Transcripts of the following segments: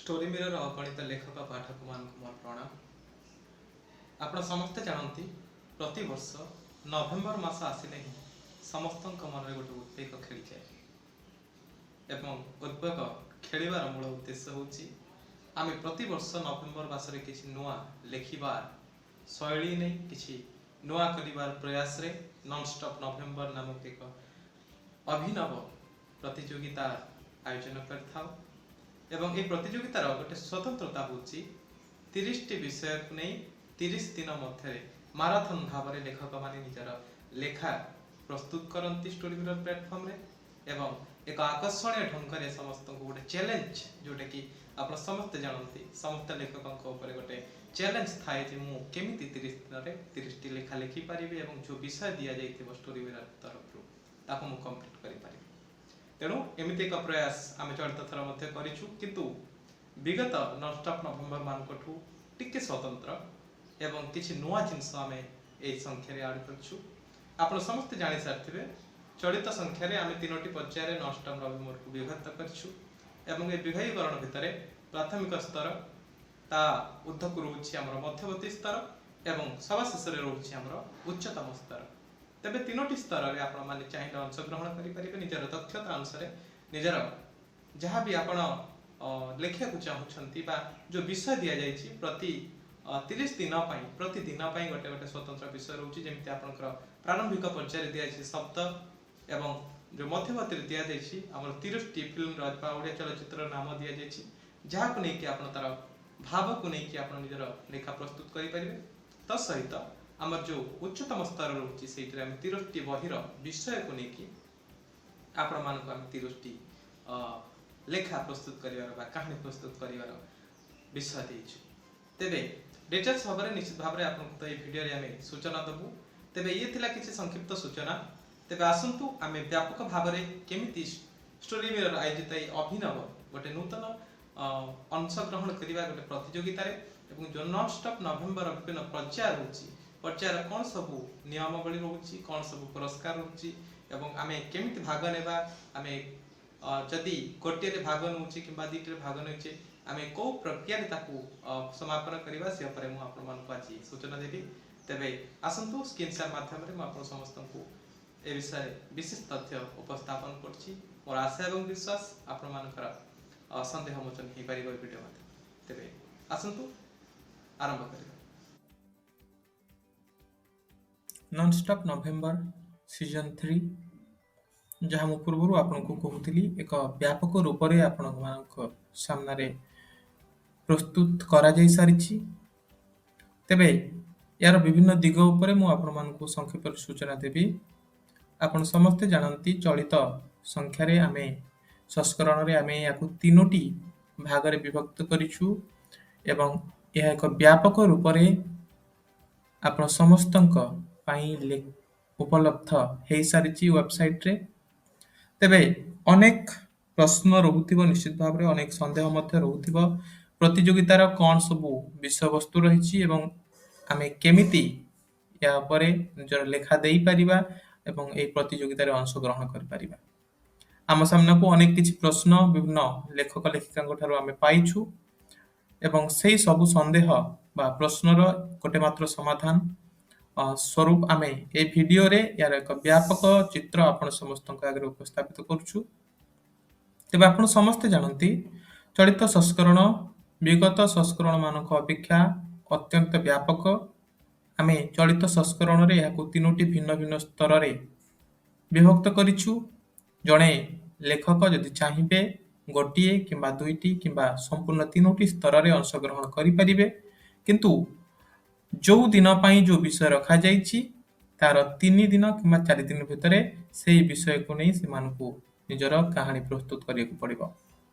Story mirror ଅଗଣିତ ଲେଖକ ପାଠକମାନଙ୍କୁ ମୋର ପ୍ରଣାମ। ଆପଣ ସମସ୍ତେ ଜାଣନ୍ତି, ପ୍ରତିବର୍ଷ ନଭେମ୍ବର ମାସ ଆସିଲେ ହିଁ ସମସ୍ତଙ୍କ ମନରେ ଗୋଟେ ଉଦ୍ବେଗ ଖେଳିଯାଏ ଏବଂ ଉଦ୍ବେଗ ଖେଳିବାର ମୂଳ ଉଦ୍ଦେଶ୍ୟ ହେଉଛି, ଆମେ ପ୍ରତିବର୍ଷ ନଭେମ୍ବର ମାସରେ କିଛି ନୂଆ ଲେଖିବାର ଶୈଳୀ ନେଇ, କିଛି ନୂଆ କରିବାର ପ୍ରୟାସରେ ନନ୍ଷ୍ଟପ୍ ନଭେମ୍ବର ନାମକ ଏକ ଅଭିନବ ପ୍ରତିଯୋଗିତା ଆୟୋଜନ କରିଥାଉ। ଏବଂ ଏହି ପ୍ରତିଯୋଗିତାର ଗୋଟେ ସ୍ୱତନ୍ତ୍ରତା ହେଉଛି, 30ଟି ବିଷୟକୁ ନେଇ 30 ଦିନ ମଧ୍ୟରେ ମାରାଥନ ଭାବରେ ଲେଖକମାନେ ନିଜର ଲେଖା ପ୍ରସ୍ତୁତ କରନ୍ତି ଷ୍ଟୋରି ମିରର ପ୍ଲାଟଫର୍ମରେ ଏବଂ ଏକ ଆକର୍ଷଣୀୟ ଢଙ୍ଗରେ ସମସ୍ତଙ୍କୁ ଗୋଟେ ଚ୍ୟାଲେଞ୍ଜ, ଯୋଉଟାକି ଆପଣ ସମସ୍ତେ ଜାଣନ୍ତି, ସମସ୍ତ ଲେଖକଙ୍କ ଉପରେ ଗୋଟେ ଚ୍ୟାଲେଞ୍ଜ ଥାଏ ଯେ ମୁଁ କେମିତି 30 ଦିନରେ 30ଟି ଲେଖା ଲେଖିପାରିବି ଏବଂ ଯେଉଁ ବିଷୟ ଦିଆଯାଇଥିବ ଷ୍ଟୋରି ମିରର ତରଫରୁ, ତାକୁ ମୁଁ କମ୍ପ୍ଲିଟ୍ କରିପାରିବି। ତେଣୁ ଏମିତି ଏକ ପ୍ରୟାସ ଆମେ ଚଳିତ ଥର ମଧ୍ୟ କରିଛୁ, କିନ୍ତୁ ବିଗତ ନନ୍ଷ୍ଟପ୍ ନଭେମ୍ବର ମାନଙ୍କଠୁ ଟିକେ ସ୍ୱତନ୍ତ୍ର ଏବଂ କିଛି ନୂଆ ଜିନିଷ ଆମେ ଏଇ ସଂଖ୍ୟାରେ ଆଡ଼୍ କରିଛୁ। ଆପଣ ସମସ୍ତେ ଜାଣିସାରିଥିବେ, ଚଳିତ ସଂଖ୍ୟାରେ ଆମେ ତିନୋଟି ପର୍ଯ୍ୟାୟରେ ନନ୍ଷ୍ଟପ୍ ନଭେମ୍ବରକୁ ବିଭକ୍ତ କରିଛୁ ଏବଂ ଏ ବିଭାଗୀକରଣ ଭିତରେ ପ୍ରାଥମିକ ସ୍ତର, ତା ଉର୍ଦ୍ଧ୍ୱକୁ ରହୁଛି ଆମର ମଧ୍ୟବର୍ତ୍ତୀ ସ୍ତର ଏବଂ ସବା ଶେଷରେ ରହୁଛି ଆମର ଉଚ୍ଚତମ ସ୍ତର। ତେବେ ତିନୋଟି ସ୍ତରରେ ଆପଣମାନେ ଚାହିଁଲେ ଅଂଶଗ୍ରହଣ କରିପାରିବେ। ନିଜର ଦକ୍ଷତା ଅନୁସାରେ ନିଜର ଯାହା ବି ଆପଣ ଲେଖିବାକୁ ଚାହୁଁଛନ୍ତି ବା ଯେଉଁ ବିଷୟ ଦିଆଯାଇଛି, ପ୍ରତି 30 ଦିନ ପାଇଁ, ପ୍ରତିଦିନ ପାଇଁ ଗୋଟେ ଗୋଟେ ସ୍ୱତନ୍ତ୍ର ବିଷୟ ରହୁଛି। ଯେମିତି ଆପଣଙ୍କର ପ୍ରାରମ୍ଭିକ ପର୍ଯ୍ୟାୟରେ ଦିଆଯାଇଛି ଶବ୍ଦ ଏବଂ ଯେଉଁ ମଧ୍ୟବର୍ତ୍ତୀରେ ଦିଆଯାଇଛି ଆମର 30ଟି ଫିଲ୍ମର ବା ଓଡ଼ିଆ ଚଳଚ୍ଚିତ୍ରର ନାମ ଦିଆଯାଇଛି, ଯାହାକୁ ନେଇକି ଆପଣ ତାର ଭାବକୁ ନେଇକି ଆପଣ ନିଜର ଲେଖା ପ୍ରସ୍ତୁତ କରିପାରିବେ। ତା ସହିତ ଆମର ଯେଉଁ ଉଚ୍ଚତମ ସ୍ତର ରହୁଛି, ସେଇଥିରେ ଆମେ 30ଟି ବହିର ବିଷୟକୁ ନେଇକି ଆପଣମାନଙ୍କୁ ଆମେ 30ଟି ଲେଖା ପ୍ରସ୍ତୁତ କରିବାର ବା କାହାଣୀ ପ୍ରସ୍ତୁତ କରିବାର ବିଷୟ ଦେଇଛୁ। ତେବେ ଡିଟେଲ୍ସ ଭାବରେ ନିଶ୍ଚିତ ଭାବରେ ଆପଣଙ୍କୁ ତ ଏଇ ଭିଡ଼ିଓରେ ଆମେ ସୂଚନା ଦେବୁ। ତେବେ ଇଏ ଥିଲା କିଛି ସଂକ୍ଷିପ୍ତ ସୂଚନା। ତେବେ ଆସନ୍ତୁ, ଆମେ ବ୍ୟାପକ ଭାବରେ କେମିତି ଷ୍ଟୋରି ମିରର ଆୟୋଜିତ ଏଇ ଅଭିନବ ଗୋଟେ ନୂତନ ଅଂଶଗ୍ରହଣ କରିବା ଗୋଟେ ପ୍ରତିଯୋଗିତାରେ ଏବଂ ଯେଉଁ ନନ୍ଷ୍ଟପ୍ ନଭେମ୍ବର ବିଭିନ୍ନ ପର୍ଯ୍ୟାୟ ରହୁଛି, ପର୍ଯ୍ୟାୟର କ'ଣ ସବୁ ନିୟମାବଳୀ ରହୁଛି, କ'ଣ ସବୁ ପୁରସ୍କାର ରହୁଛି ଏବଂ ଆମେ କେମିତି ଭାଗ ନେବା, ଆମେ ଯଦି ଗୋଟିଏରେ ଭାଗ ନେଉଛେ କିମ୍ବା ଦୁଇଟିରେ ଭାଗ ନେଉଛେ, ଆମେ କେଉଁ ପ୍ରକ୍ରିୟାରେ ତାକୁ ସମାପନ କରିବା, ସେ ଉପରେ ମୁଁ ଆପଣମାନଙ୍କୁ ଆଜି ସୂଚନା ଦେବି। ତେବେ ଆସନ୍ତୁ, ସ୍କ୍ରିନ୍ ସେୟାର ମାଧ୍ୟମରେ ମୁଁ ଆପଣ ସମସ୍ତଙ୍କୁ ଏ ବିଷୟରେ ବିଶେଷ ତଥ୍ୟ ଉପସ୍ଥାପନ କରୁଛି। ମୋର ଆଶା ଏବଂ ବିଶ୍ୱାସ, ଆପଣମାନଙ୍କର ସନ୍ଦେହ ମୋଚନ ହେଇପାରିବ ଏ ଭିଡ଼ିଓ ମାଧ୍ୟମରେ। ତେବେ ଆସନ୍ତୁ, ଆରମ୍ଭ କରିବା। ନନ୍ଷ୍ଟପ୍ ନଭେମ୍ବର ସିଜନ୍ 3, ଯାହା ମୁଁ ପୂର୍ବରୁ ଆପଣଙ୍କୁ କହୁଥିଲି, ଏକ ବ୍ୟାପକ ରୂପରେ ଆପଣମାନଙ୍କ ସାମ୍ନାରେ ପ୍ରସ୍ତୁତ କରାଯାଇ ସାରିଛି। ତେବେ ଏହାର ବିଭିନ୍ନ ଦିଗ ଉପରେ ମୁଁ ଆପଣମାନଙ୍କୁ ସଂକ୍ଷେପରେ ସୂଚନା ଦେବି। ଆପଣ ସମସ୍ତେ ଜାଣନ୍ତି, ଚଳିତ ସଂଖ୍ୟାରେ ଆମେ, ସଂସ୍କରଣରେ ଆମେ ଏହାକୁ ତିନୋଟି ଭାଗରେ ବିଭକ୍ତ କରିଛୁ ଏବଂ ଏହା ଏକ ବ୍ୟାପକ ରୂପରେ ଆପଣ ସମସ୍ତଙ୍କ ପାଇଁ ଉପଲବ୍ଧ ହେଇସାରିଛି ୱେବସାଇଟରେ। ତେବେ ଅନେକ ପ୍ରଶ୍ନ ରହୁଥିବ, ନିଶ୍ଚିତ ଭାବରେ ଅନେକ ସନ୍ଦେହ ମଧ୍ୟ ରହୁଥିବ, ପ୍ରତିଯୋଗିତାର କ'ଣ ସବୁ ବିଷୟବସ୍ତୁ ରହିଛି ଏବଂ ଆମେ କେମିତି ଏହା ଉପରେ ନିଜର ଲେଖା ଦେଇପାରିବା ଏବଂ ଏହି ପ୍ରତିଯୋଗିତାରେ ଅଂଶଗ୍ରହଣ କରିପାରିବା। ଆମ ସାମ୍ନାକୁ ଅନେକ କିଛି ପ୍ରଶ୍ନ ବିଭିନ୍ନ ଲେଖକ ଲେଖିକାଙ୍କ ଠାରୁ ଆମେ ପାଇଛୁ ଏବଂ ସେଇ ସବୁ ସନ୍ଦେହ ବା ପ୍ରଶ୍ନର ଗୋଟେ ମାତ୍ର ସମାଧାନ ସ୍ୱରୂପ ଆମେ ଏଇ ଭିଡ଼ିଓରେ ଏହାର ଏକ ବ୍ୟାପକ ଚିତ୍ର ଆପଣ ସମସ୍ତଙ୍କ ଆଗରେ ଉପସ୍ଥାପିତ କରୁଛୁ। ତେବେ ଆପଣ ସମସ୍ତେ ଜାଣନ୍ତି, ଚଳିତ ସଂସ୍କରଣ ବିଗତ ସଂସ୍କରଣମାନଙ୍କ ଅପେକ୍ଷା ଅତ୍ୟନ୍ତ ବ୍ୟାପକ। ଆମେ ଚଳିତ ସଂସ୍କରଣରେ ଏହାକୁ ତିନୋଟି ଭିନ୍ନ ଭିନ୍ନ ସ୍ତରରେ ବିଭକ୍ତ କରିଛୁ। ଜଣେ ଲେଖକ ଯଦି ଚାହିଁବେ, ଗୋଟିଏ କିମ୍ବା ଦୁଇଟି କିମ୍ବା ସମ୍ପୂର୍ଣ୍ଣ ତିନୋଟି ସ୍ତରରେ ଅଂଶଗ୍ରହଣ କରିପାରିବେ, କିନ୍ତୁ ଯେଉଁ ଦିନ ପାଇଁ ଯେଉଁ ବିଷୟ ରଖାଯାଇଛି, ତାର 3 ଦିନ କିମ୍ବା 4 ଦିନ ଭିତରେ ସେଇ ବିଷୟକୁ ନେଇ ସେମାନଙ୍କୁ ନିଜର କାହାଣୀ ପ୍ରସ୍ତୁତ କରିବାକୁ ପଡ଼ିବ।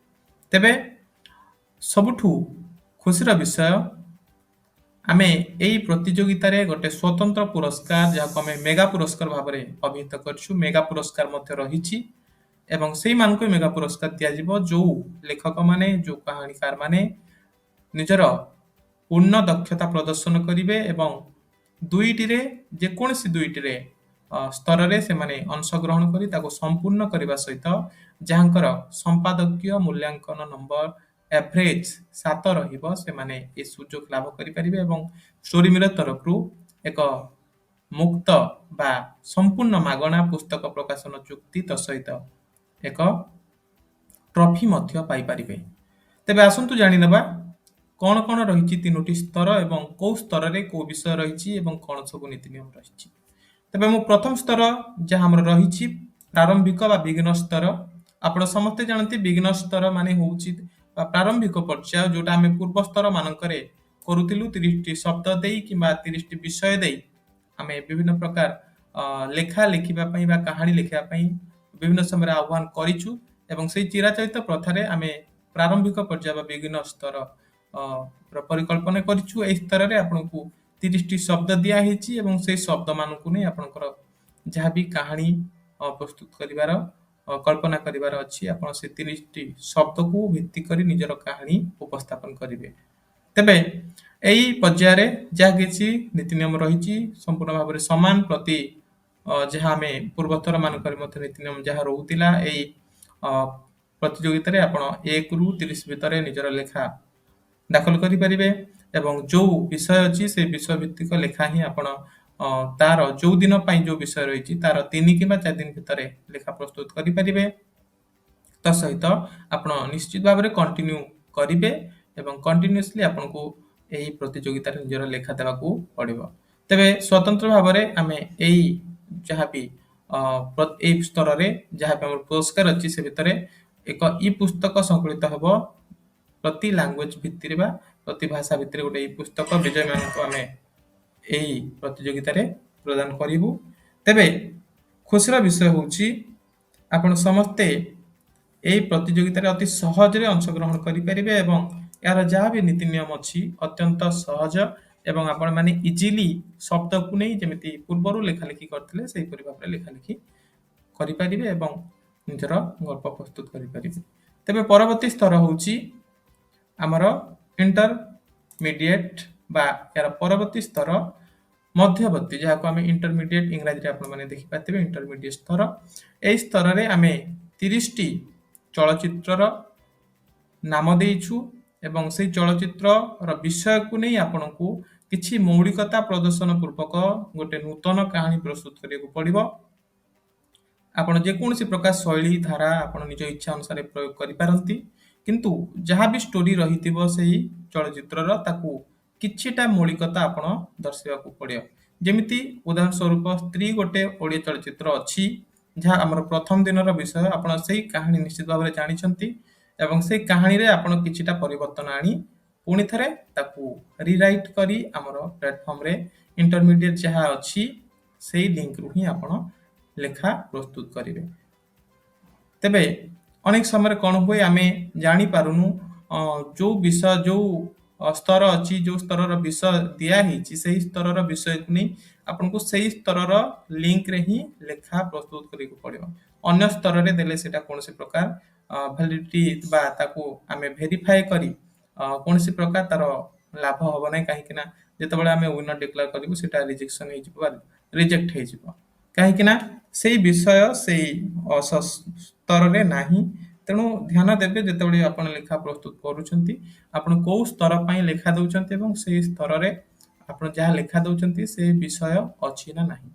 ତେବେ ସବୁଠୁ ଖୁସିର ବିଷୟ, ଆମେ ଏଇ ପ୍ରତିଯୋଗିତାରେ ଗୋଟେ ସ୍ୱତନ୍ତ୍ର ପୁରସ୍କାର, ଯାହାକୁ ଆମେ ମେଗା ପୁରସ୍କାର ଭାବରେ ଅଭିହିତ କରିଛୁ, ମେଗା ପୁରସ୍କାର ମଧ୍ୟ ରହିଛି ଏବଂ ସେଇମାନଙ୍କୁ ମେଗା ପୁରସ୍କାର ଦିଆଯିବ, ଯେଉଁ ଲେଖକମାନେ, ଯେଉଁ କାହାଣୀକାରମାନେ ନିଜର ପୂର୍ଣ୍ଣ ଦକ୍ଷତା ପ୍ରଦର୍ଶନ କରିବେ ଏବଂ ଦୁଇଟିରେ, ଯେକୌଣସି ଦୁଇଟିରେ ସ୍ତରରେ ସେମାନେ ଅଂଶଗ୍ରହଣ କରି ତାକୁ ସମ୍ପୂର୍ଣ୍ଣ କରିବା ସହିତ ଯାହାଙ୍କର ସମ୍ପାଦକୀୟ ମୂଲ୍ୟାଙ୍କନ ନମ୍ବର ଆଭରେଜ 7 ରହିବ, ସେମାନେ ଏ ସୁଯୋଗ ଲାଭ କରିପାରିବେ ଏବଂ ଷ୍ଟୋରି ମିରର ତରଫରୁ ଏକ ମୁକ୍ତ ବା ସମ୍ପୂର୍ଣ୍ଣ ମାଗଣା ପୁସ୍ତକ ପ୍ରକାଶନ ଚୁକ୍ତି ତା ସହିତ ଏକ ଟ୍ରଫି ମଧ୍ୟ ପାଇପାରିବେ। ତେବେ ଆସନ୍ତୁ ଜାଣିନେବା କ'ଣ କ'ଣ ରହିଛି ତିନୋଟି ସ୍ତର ଏବଂ କେଉଁ ସ୍ତରରେ କେଉଁ ବିଷୟ ରହିଛି ଏବଂ କ'ଣ ସବୁ ନୀତି ନିୟମ ରହିଛି। ତେବେ ମୁଁ ପ୍ରଥମ ସ୍ତର ଯାହା ଆମର ରହିଛି, ପ୍ରାରମ୍ଭିକ ବା ବିଗିନର ସ୍ତର। ଆପଣ ସମସ୍ତେ ଜାଣନ୍ତି, ବିଗିନର ସ୍ତର ମାନେ ହେଉଛି ବା ପ୍ରାରମ୍ଭିକ ପର୍ଯ୍ୟାୟ, ଯୋଉଟା ଆମେ ପୂର୍ବ ସ୍ତର ମାନଙ୍କରେ କରୁଥିଲୁ। 30ଟି ଶବ୍ଦ ଦେଇ କିମ୍ବା 30ଟି ବିଷୟ ଦେଇ ଆମେ ବିଭିନ୍ନ ପ୍ରକାର ଲେଖା ଲେଖିବା ପାଇଁ ବା କାହାଣୀ ଲେଖିବା ପାଇଁ ବିଭିନ୍ନ ସମୟରେ ଆହ୍ୱାନ କରିଛୁ ଏବଂ ସେଇ ଚିରାଚରିତ ପ୍ରଥାରେ ଆମେ ପ୍ରାରମ୍ଭିକ ପର୍ଯ୍ୟାୟ ବା ବିଗିନର ସ୍ତର ର ପରିକଳ୍ପନା କରିଛୁ। ଏହି ସ୍ତରରେ ଆପଣଙ୍କୁ 30ଟି ଶବ୍ଦ ଦିଆହେଇଛି ଏବଂ ସେଇ ଶବ୍ଦମାନଙ୍କୁ ନେଇ ଆପଣଙ୍କର ଯାହା ବି କାହାଣୀ ପ୍ରସ୍ତୁତ କରିବାର କଳ୍ପନା କରିବାର ଅଛି, ଆପଣ ସେ 30ଟି ଶବ୍ଦକୁ ଭିତ୍ତି କରି ନିଜର କାହାଣୀ ଉପସ୍ଥାପନ କରିବେ। ତେବେ ଏଇ ପର୍ଯ୍ୟାୟରେ ଯାହା କିଛି ନୀତି ନିୟମ ରହିଛି, ସମ୍ପୂର୍ଣ୍ଣ ଭାବରେ ସମାନ ପ୍ରତି ଯାହା ଆମେ ପୂର୍ବଥର ମାନଙ୍କରେ ମଧ୍ୟ ନୀତି ନିୟମ ଯାହା ରହୁଥିଲା। ଏଇ ପ୍ରତିଯୋଗିତାରେ ଆପଣ 1ରୁ 30 ଭିତରେ ନିଜର ଲେଖା ଦାଖଲ କରିପାରିବେ ଏବଂ ଯୋଉ ବିଷୟ ଅଛି, ସେଇ ବିଷୟ ଭିତ୍ତିକ ଲେଖା ହିଁ ଆପଣ ତାର ଯୋଉ ଦିନ ପାଇଁ ଯୋଉ ବିଷୟ ରହିଛି, ତାର 3 କିମ୍ବା 4 ଦିନ ଭିତରେ ଲେଖା ପ୍ରସ୍ତୁତ କରିପାରିବେ। ତା ସହିତ ଆପଣ ନିଶ୍ଚିତ ଭାବରେ କଣ୍ଟିନ୍ୟୁ କରିବେ ଏବଂ କଣ୍ଟିନ୍ୟୁଅସଲି ଆପଣଙ୍କୁ ଏହି ପ୍ରତିଯୋଗିତାରେ ନିଜର ଲେଖା ଦେବାକୁ ପଡ଼ିବ। ତେବେ ସ୍ୱତନ୍ତ୍ର ଭାବରେ ଆମେ ଏଇ ଯାହାବି ଏଇ ସ୍ତରରେ ଯାହା ବି ଆମର ପୁରସ୍କାର ଅଛି, ସେ ଭିତରେ ଏକ ଇ ପୁସ୍ତକ ସଂକଳିତ ହେବ। ପ୍ରତି ଲାଙ୍ଗୁଏଜ ଭିତ୍ତିରେ ବା ପ୍ରତି ଭାଷା ଭିତ୍ତିରେ ଗୋଟେ ଇ ପୁସ୍ତକ ବିଜୟୀମାନଙ୍କୁ ଆମେ ଏହି ପ୍ରତିଯୋଗିତାରେ ପ୍ରଦାନ କରିବୁ। ତେବେ ଖୁସିର ବିଷୟ ହେଉଛି, ଆପଣ ସମସ୍ତେ ଏହି ପ୍ରତିଯୋଗିତାରେ ଅତି ସହଜରେ ଅଂଶଗ୍ରହଣ କରିପାରିବେ ଏବଂ ଏହାର ଯାହା ବି ନୀତି ନିୟମ ଅଛି, ଅତ୍ୟନ୍ତ ସହଜ ଏବଂ ଆପଣମାନେ ଇଜିଲି ଶବ୍ଦକୁ ନେଇ ଯେମିତି ପୂର୍ବରୁ ଲେଖାଲେଖି କରିଥିଲେ, ସେହିପରି ଭାବରେ ଲେଖାଲେଖି କରିପାରିବେ ଏବଂ ନିଜର ଗଳ୍ପ ପ୍ରସ୍ତୁତ କରିପାରିବେ। ତେବେ ପରବର୍ତ୍ତୀ ସ୍ତର ହେଉଛି ଆମର ଇଣ୍ଟରମିଡିଏଟ୍ ବା ଏହାର ପରବର୍ତ୍ତୀ ସ୍ତର ମଧ୍ୟବର୍ତ୍ତୀ, ଯାହାକୁ ଆମେ ଇଣ୍ଟରମିଡିଏଟ୍ ଇଂରାଜୀରେ ଆପଣମାନେ ଦେଖିପାରିଥିବେ, ଇଣ୍ଟରମିଡିଏଟ୍ ସ୍ତର। ଏହି ସ୍ତରରେ ଆମେ 30ଟି ଚଳଚ୍ଚିତ୍ରର ନାମ ଦେଇଛୁ ଏବଂ ସେଇ ଚଳଚ୍ଚିତ୍ରର ବିଷୟକୁ ନେଇ ଆପଣଙ୍କୁ କିଛି ମୌଳିକତା ପ୍ରଦର୍ଶନ ପୂର୍ବକ ଗୋଟେ ନୂତନ କାହାଣୀ ପ୍ରସ୍ତୁତ କରିବାକୁ ପଡ଼ିବ। ଆପଣ ଯେକୌଣସି ପ୍ରକାର ଶୈଳୀ ଧାରା ଆପଣ ନିଜ ଇଚ୍ଛା ଅନୁସାରେ ପ୍ରୟୋଗ କରିପାରନ୍ତି, କିନ୍ତୁ ଯାହା ବି ଷ୍ଟୋରି ରହିଥିବ ସେହି ଚଳଚ୍ଚିତ୍ରର, ତାକୁ କିଛିଟା ମୌଳିକତା ଆପଣ ଦର୍ଶାଇବାକୁ ପଡ଼ିବ। ଯେମିତି ଉଦାହରଣ ସ୍ୱରୂପ ସ୍ତ୍ରୀ ଗୋଟେ ଓଡ଼ିଆ ଚଳଚ୍ଚିତ୍ର ଅଛି, ଯାହା ଆମର ପ୍ରଥମ ଦିନର ବିଷୟ। ଆପଣ ସେଇ କାହାଣୀ ନିଶ୍ଚିତ ଭାବରେ ଜାଣିଛନ୍ତି ଏବଂ ସେଇ କାହାଣୀରେ ଆପଣ କିଛିଟା ପରିବର୍ତ୍ତନ ଆଣି ପୁଣି ଥରେ ତାକୁ ରିରାଇଟ୍ କରି ଆମର ପ୍ଲାଟଫର୍ମରେ ଇଣ୍ଟରମିଡିଏଟ୍ ଯାହା ଅଛି, ସେଇ ଲିଙ୍କରୁ ହିଁ ଆପଣ ଲେଖା ପ୍ରସ୍ତୁତ କରିବେ। ତେବେ ଅନେକ ସମୟରେ କ'ଣ ହୁଏ, ଆମେ ଜାଣିପାରୁନୁ ଯୋଉ ବିଷୟ, ଯୋଉ ସ୍ତର ଅଛି, ଯୋଉ ସ୍ତରର ବିଷୟ ଦିଆ ହେଇଛି, ସେଇ ସ୍ତରର ବିଷୟକୁ ନେଇ ଆପଣଙ୍କୁ ସେଇ ସ୍ତରର ଲିଙ୍କରେ ହିଁ ଲେଖା ପ୍ରସ୍ତୁତ କରିବାକୁ ପଡ଼ିବ। ଅନ୍ୟ ସ୍ତରରେ ଦେଲେ ସେଇଟା କୌଣସି ପ୍ରକାର ଭ୍ୟାଲିଡିଟି ବା ତାକୁ ଆମେ ଭେରିଫାଏ କରି କୌଣସି ପ୍ରକାର ତାର ଲାଭ ହବ ନାହିଁ, କାହିଁକି ନା ଯେତେବେଳେ ଆମେ ୱିନର ଡିକ୍ଲେୟାର କରିବୁ, ସେଇଟା ରିଜେକ୍ସନ ହେଇଯିବ ବା ରିଜେକ୍ଟ ହେଇଯିବ, କାହିଁକି ନା ସେଇ ବିଷୟ ସେଇ ସ୍ତରରେ ନାହିଁ। ତେଣୁ ଧ୍ୟାନ ଦେବେ, ଯେତେବେଳେ ଆପଣ ଲେଖା ପ୍ରସ୍ତୁତ କରୁଛନ୍ତି, ଆପଣ କୋଉ ସ୍ତର ପାଇଁ ଲେଖା ଦଉଛନ୍ତି ଏବଂ ସେଇ ସ୍ତରରେ ଆପଣ ଯାହା ଲେଖା ଦଉଛନ୍ତି, ସେ ବିଷୟ ଅଛି ନା ନାହିଁ।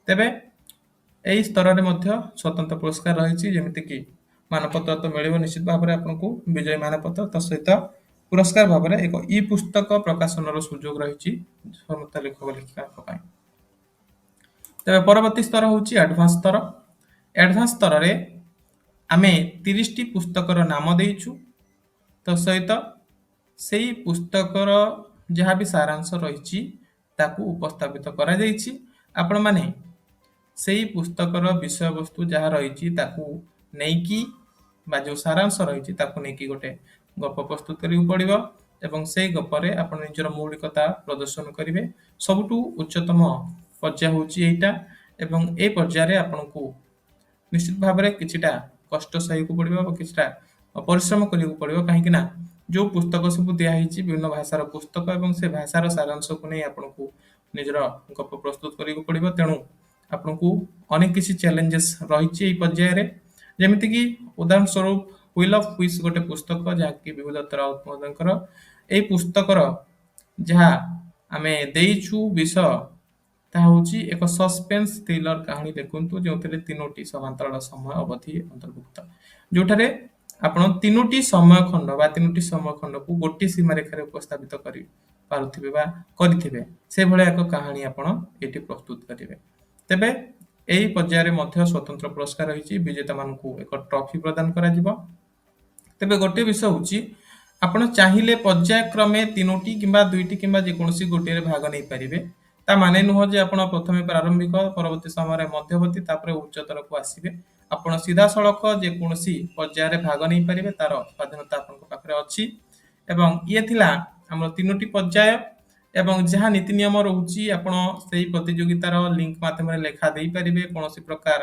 ତେବେ ଏହି ସ୍ତରରେ ମଧ୍ୟ ସ୍ୱତନ୍ତ୍ର ପୁରସ୍କାର ରହିଛି, ଯେମିତିକି ମାନପତ୍ର ତ ମିଳିବ ନିଶ୍ଚିତ ଭାବରେ ଆପଣଙ୍କୁ ବିଜୟ ମାନପତ୍ର, ତା ସହିତ ପୁରସ୍କାର ଭାବରେ ଏକ ଇ ପୁସ୍ତକ ପ୍ରକାଶନର ସୁଯୋଗ ରହିଛି ସମସ୍ତ ଲେଖକ ଲେଖିକାଙ୍କ ପାଇଁ। ତେବେ ପରବର୍ତ୍ତୀ ସ୍ତର ହେଉଛି ଆଡଭାନ୍ସ ସ୍ତର। ଆଡଭାନ୍ସ ସ୍ତରରେ ଆମେ 30ଟି ପୁସ୍ତକର ନାମ ଦେଇଛୁ, ତା ସହିତ ସେଇ ପୁସ୍ତକର ଯାହା ବି ସାରାଂଶ ରହିଛି, ତାକୁ ଉପସ୍ଥାପିତ କରାଯାଇଛି। ଆପଣମାନେ ସେଇ ପୁସ୍ତକର ବିଷୟବସ୍ତୁ ଯାହା ରହିଛି, ତାକୁ ନେଇକି ବା ଯୋଉ ସାରାଂଶ ରହିଛି, ତାକୁ ନେଇକି ଗୋଟେ ଗପ ପ୍ରସ୍ତୁତ କରିବାକୁ ପଡ଼ିବ ଏବଂ ସେଇ ଗପରେ ଆପଣ ନିଜର ମୌଳିକତା ପ୍ରଦର୍ଶନ କରିବେ। ସବୁଠୁ ଉଚ୍ଚତମ ପର୍ଯ୍ୟାୟ ହେଉଛି ଏଇଟା ଏବଂ ଏଇ ପର୍ଯ୍ୟାୟରେ ଆପଣଙ୍କୁ ନିଶ୍ଚିତ ଭାବରେ କିଛିଟା କଷ୍ଟ ସହିବାକୁ ପଡ଼ିବ ବା କିଛିଟା ପରିଶ୍ରମ କରିବାକୁ ପଡ଼ିବ, କାହିଁକି ନା ଯୋଉ ପୁସ୍ତକ ସବୁ ଦିଆହେଇଛି, ବିଭିନ୍ନ ଭାଷାର ପୁସ୍ତକ ଏବଂ ସେ ଭାଷାର ସାରାଂଶକୁ ନେଇ ଆପଣଙ୍କୁ ନିଜର ଗପ ପ୍ରସ୍ତୁତ କରିବାକୁ ପଡ଼ିବ। ତେଣୁ ଆପଣଙ୍କୁ ଅନେକ କିଛି ଚ୍ୟାଲେଞ୍ଜେସ୍ ରହିଛି ଏଇ ପର୍ଯ୍ୟାୟରେ। ଯେମିତିକି ଉଦାହରଣ ସ୍ୱରୂପ ହୁଇଲ୍ ଅଫ୍ ୱିଶ୍ ଗୋଟେ ପୁସ୍ତକ, ଯାହାକି ବିଭୁଦତ୍ତ ରାଉତ ମହୋଦୟଙ୍କର। ଏଇ ପୁସ୍ତକର ଯାହା ଆମେ ଦେଇଛୁ ବିଷୟ, ତାହା ହେଉଛି ଏକ ସସ୍ପେନ୍ସ ଥ୍ରିଲର କାହାଣୀ ଲେଖନ୍ତୁ, ଯେଉଁଥିରେ ତିନୋଟି ସମାନ୍ତରାଳ ସମୟ ଅବଧି ଅନ୍ତର୍ଭୁକ୍ତ, ଯେଉଁଠାରେ ଆପଣ ତିନୋଟି ସମୟ ଖଣ୍ଡ ବା ତିନୋଟି ସମୟ ଖଣ୍ଡକୁ ଗୋଟିଏ ସୀମାରେଖାରେ ଉପସ୍ଥାପିତ କରି ପାରୁଥିବେ ବା କରିଥିବେ, ସେଭଳିଆ ଏକ କାହାଣୀ ଆପଣ ଏଇଠି ପ୍ରସ୍ତୁତ କରିବେ। ତେବେ ଏହି ପର୍ଯ୍ୟାୟରେ ମଧ୍ୟ ସ୍ୱତନ୍ତ୍ର ପୁରସ୍କାର ରହିଛି। ବିଜେତାମାନଙ୍କୁ ଏକ ଟ୍ରଫି ପ୍ରଦାନ କରାଯିବ। ତେବେ ଗୋଟିଏ ବିଷୟ ହେଉଛି, ଆପଣ ଚାହିଁଲେ ପର୍ଯ୍ୟାୟକ୍ରମେ ତିନୋଟି କିମ୍ବା ଦୁଇଟି କିମ୍ବା ଯେକୌଣସି ଗୋଟିଏରେ ଭାଗ ନେଇପାରିବେ। ତା ମାନେ ନୁହଁ ଯେ ଆପଣ ପ୍ରଥମେ ପ୍ରାରମ୍ଭିକ, ପରବର୍ତ୍ତୀ ସମୟରେ ମଧ୍ୟବର୍ତ୍ତୀ, ତାପରେ ଉଚ୍ଚତରକୁ ଆସିବେ। ଆପଣ ସିଧାସଳଖ ଯେକୌଣସି ପର୍ଯ୍ୟାୟରେ ଭାଗ ନେଇପାରିବେ, ତାର ସ୍ୱାଧୀନତା ଆପଣଙ୍କ ପାଖରେ ଅଛି। ଏବଂ ଇଏ ଥିଲା ଆମର ତିନୋଟି ପର୍ଯ୍ୟାୟ ଏବଂ ଯାହା ନୀତି ନିୟମ ରହୁଛି, ଆପଣ ସେଇ ପ୍ରତିଯୋଗିତାର ଲିଙ୍କ ମାଧ୍ୟମରେ ଲେଖା ଦେଇପାରିବେ। କୌଣସି ପ୍ରକାର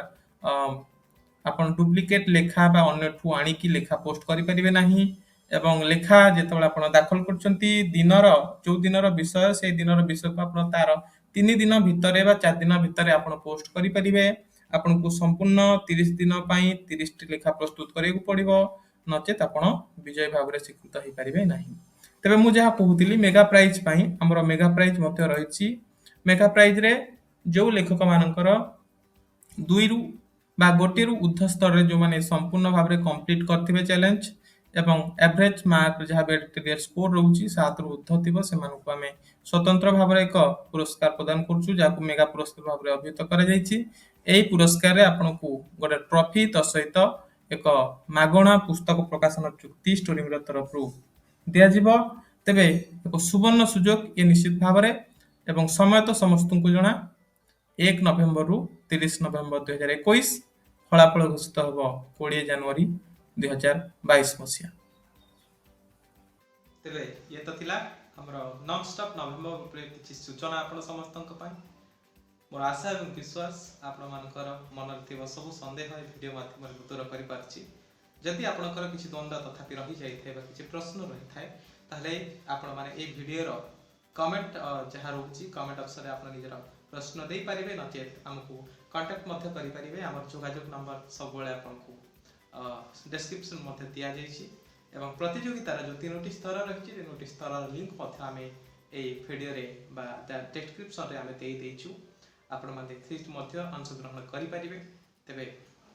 ଆପଣ ଡୁପ୍ଲିକେଟ ଲେଖା ବା ଅନ୍ୟଠୁ ଆଣିକି ଲେଖା ପୋଷ୍ଟ କରିପାରିବେ ନାହିଁ। ଏବଂ ଲେଖା ଯେତେବେଳେ ଆପଣ ଦାଖଲ କରୁଛନ୍ତି, ଦିନର ଯୋଉ ଦିନର ବିଷୟ, ସେଇ ଦିନର ବିଷୟକୁ ଆପଣ ତାର 3 ଦିନ ଭିତରେ ବା 4 ଦିନ ଭିତରେ ଆପଣ ପୋଷ୍ଟ କରିପାରିବେ। ଆପଣଙ୍କୁ ସମ୍ପୂର୍ଣ୍ଣ 30 ଦିନ ପାଇଁ 30ଟି ଲେଖା ପ୍ରସ୍ତୁତ କରିବାକୁ ପଡ଼ିବ, ନଚେତ୍ ଆପଣ ବିଜୟୀ ଭାବରେ ସ୍ୱୀକୃତ ହେଇପାରିବେ ନାହିଁ। ତେବେ ମୁଁ ଯାହା କହୁଥିଲି, ମେଗା ପ୍ରାଇଜ୍ ପାଇଁ ଆମର ମେଗା ପ୍ରାଇଜ୍ ମଧ୍ୟ ରହିଛି। ମେଗା ପ୍ରାଇଜରେ ଯୋଉ ଲେଖକମାନଙ୍କର ଦୁଇରୁ ବା ଗୋଟିଏରୁ ଉର୍ଦ୍ଧ୍ୱ ସ୍ତରରେ ଯେଉଁମାନେ ସମ୍ପୂର୍ଣ୍ଣ ଭାବରେ କମ୍ପ୍ଲିଟ୍ କରିଥିବେ ଚ୍ୟାଲେଞ୍ଜ ଏବଂ ଆଭରେଜ ମାର୍କ ଯାହା ବି ସ୍କୋର ରହୁଛି 7ରୁ ଉର୍ଦ୍ଧ୍ୱ ଥିବ, ସେମାନଙ୍କୁ ଆମେ ସ୍ୱତନ୍ତ୍ର ଭାବରେ ଏକ ପୁରସ୍କାର ପ୍ରଦାନ କରୁଛୁ, ଯାହାକୁ ମେଗା ପୁରସ୍କାର ଭାବରେ ଅଭିହିତ କରାଯାଇଛି। ଏହି ପୁରସ୍କାରରେ ଆପଣଙ୍କୁ ଗୋଟେ ଟ୍ରଫି, ତା ସହିତ ଏକ ମାଗଣା ପୁସ୍ତକ ପ୍ରକାଶନ ଚୁକ୍ତି ଷ୍ଟୋରି ମିରର ତରଫରୁ ଦିଆଯିବ। ତେବେ ଏକ ସୁବର୍ଣ୍ଣ ସୁଯୋଗ ଇଏ ନିଶ୍ଚିତ ଭାବରେ। ଏବଂ ସମୟ ତ ସମସ୍ତଙ୍କୁ ଜଣା, 1 ନଭେମ୍ବରରୁ 30 ନଭେମ୍ବର 2021। ଫଳାଫଳ ଘୋଷିତ ହେବ 20 ଜାନୁଆରୀ 2022 ମସିହା। ତେବେ ଇଏ ତ ଥିଲା ଆମର ନନ୍ଷ୍ଟପ୍ ନଭେମ୍ବର ଉପରେ କିଛି ସୂଚନା ଆପଣ ସମସ୍ତଙ୍କ ପାଇଁ। ମୋର ଆଶା ଏବଂ ବିଶ୍ୱାସ, ଆପଣମାନଙ୍କର ମନରେ ଥିବା ସବୁ ସନ୍ଦେହ ଏ ଭିଡ଼ିଓ ମାଧ୍ୟମରେ ମୁଁ ଦୂର କରିପାରିଛି। ଯଦି ଆପଣଙ୍କର କିଛି ଦ୍ୱନ୍ଦ୍ୱ ତଥାପି ରହିଯାଇଥାଏ ବା କିଛି ପ୍ରଶ୍ନ ରହିଥାଏ, ତାହେଲେ ଆପଣମାନେ ଏଇ ଭିଡ଼ିଓର କମେଣ୍ଟ ଯାହା ରହୁଛି, କମେଣ୍ଟ ଅପସନରେ ଆପଣ ନିଜର ପ୍ରଶ୍ନ ଦେଇପାରିବେ, ନଚେତ୍ ଆମକୁ କଣ୍ଟାକ୍ଟ ମଧ୍ୟ କରିପାରିବେ। ଆମର ଯୋଗାଯୋଗ ନମ୍ବର ସବୁବେଳେ ଆପଣଙ୍କୁ ଡେସ୍କ୍ରିପସନ୍ ମଧ୍ୟ ଦିଆଯାଇଛି ଏବଂ ପ୍ରତିଯୋଗିତାର ଯେଉଁ ତିନୋଟି ସ୍ତର ରହିଛି, ତିନୋଟି ସ୍ତରର ଲିଙ୍କ ମଧ୍ୟ ଆମେ ଏଇ ଭିଡ଼ିଓରେ ବା ଡେସ୍କ୍ରିପସନରେ ଆମେ ଦେଇ ଦେଇଛୁ। ଆପଣମାନେ ସେଇଠି ମଧ୍ୟ ଅଂଶଗ୍ରହଣ କରିପାରିବେ। ତେବେ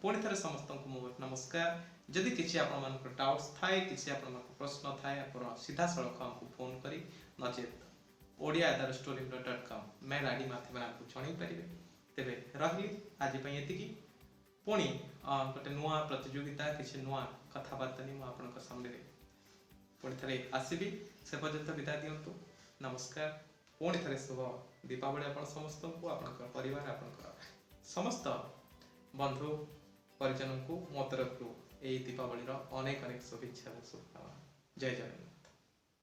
ପୁଣି ଥରେ ସମସ୍ତଙ୍କୁ ମୋ ନମସ୍କାର। ଯଦି କିଛି ଆପଣମାନଙ୍କର ଡାଉଟ୍ସ ଥାଏ, କିଛି ଆପଣମାନଙ୍କ ପ୍ରଶ୍ନ ଥାଏ, ଆପଣ ସିଧାସଳଖ ଆମକୁ ଫୋନ୍ କରି ନଚେତ୍ odia@storymirror.com mail ID ମାଧ୍ୟମରେ ଆମକୁ ଜଣାଇ ପାରିବେ। ତେବେ ରହିଲି, ଆଜି ପାଇଁ ଏତିକି। ପୁଣି ଗୋଟେ ନୂଆ ପ୍ରତିଯୋଗିତା, କିଛି ନୂଆ କଥାବାର୍ତ୍ତା ନେଇ ମୁଁ ଆପଣଙ୍କ ସାମ୍ନାରେ ପୁଣି ଥରେ ଆସିବି। ସେ ପର୍ଯ୍ୟନ୍ତ ବିଦାୟ ଦିଅନ୍ତୁ। ନମସ୍କାର। ପୁଣି ଥରେ ଶୁଭ ଦୀପାବଳି ଆପଣ ସମସ୍ତଙ୍କୁ, ଆପଣଙ୍କର ପରିବାର, ଆପଣଙ୍କର ସମସ୍ତ ବନ୍ଧୁ ପରିଜନଙ୍କୁ ମୋ ତରଫରୁ ଏଇ ଦୀପାବଳିର ଅନେକ ଅନେକ ଶୁଭେଚ୍ଛା ଏବଂ ଶୁଭକାମନା। ଜୟ ଜଗନ୍ନାଥ।